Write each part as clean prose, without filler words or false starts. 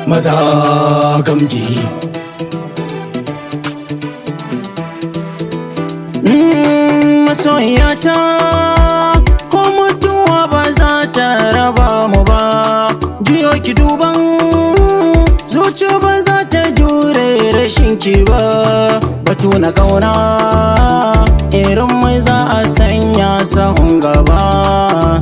Maza gamji. Masoyata, ko mutuwa ba za ta raba mu ba. Juyo ki duban zuciya, ba za ta jure rashin ki ba. Batu na kauna, irin mai za a sanya sahun gaba.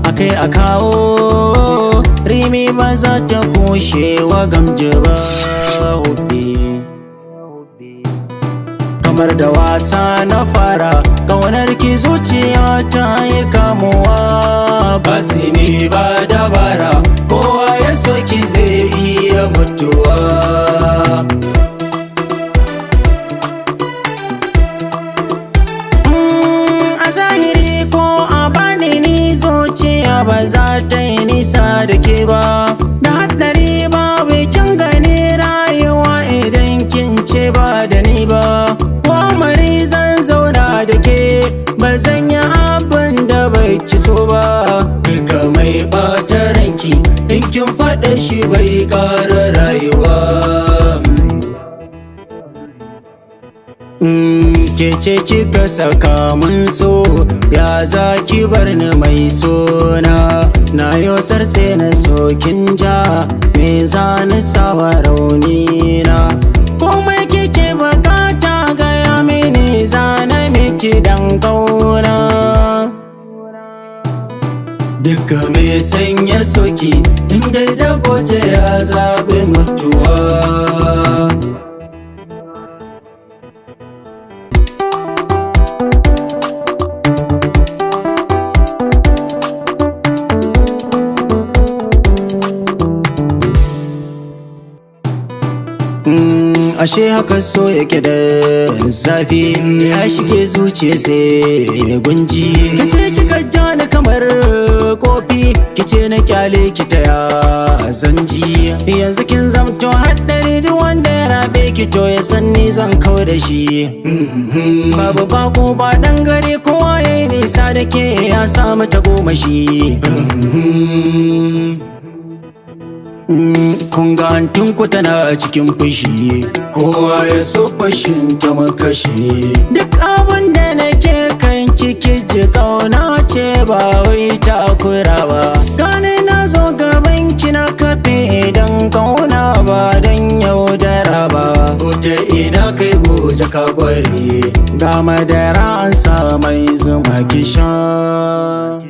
Akai a kawo, rimi ba za ta kushe wa gamji ba. Hobi. Kamar da wasa na fara ƙaunar ki, zuciya ta yi kamuwa. Ba ne ba dabara, kowa ya soki zai iya mutuwa. A zahiri ko a bani ni, zuciya ba za ta yi nisa da ke ba. Da haɗari babu kin gani rayuwa idan kin ce ba da ni ba. Ko mari zan zauna da ke, ba zan yi abin da bai ki so ba. Duka mai ɓata ranki, in kin faɗa shi bai ƙara rayuwa. Ke ce kika saka mun so, ya za ki bar ni mai sona? Na yo sarce na so kin ja, me za ni sawa rauni na? Komai kike bukata gaya mini, za na miki dan kauna. Duka mai sanya soki, inda da goje ya zaɓi mutuwa. Ashe haka so yake da zafi, ya shige zuciya sai gunji. Kice kika ja ni kamar kofi, kice na kyale ki, taya zanji? Yanzu kin zamto haddari, duk wanda ya rabe ki to ya san ni zan kau da shi. Babu bako ba dan gari, kowa yayi nisa da ke ya samu tagomashi. Kun ga ku tana cikin fushi, Kowa ya so fashin ta makashi. Duk abin da nake kan kiki ji, kauna ce ba wai takura ba. Gani na zo gaban ki na kafe idan kauna ba dan yaudara ba. Goje ina kai goje ka gware. Ga madara an sa mai zuma ki sha.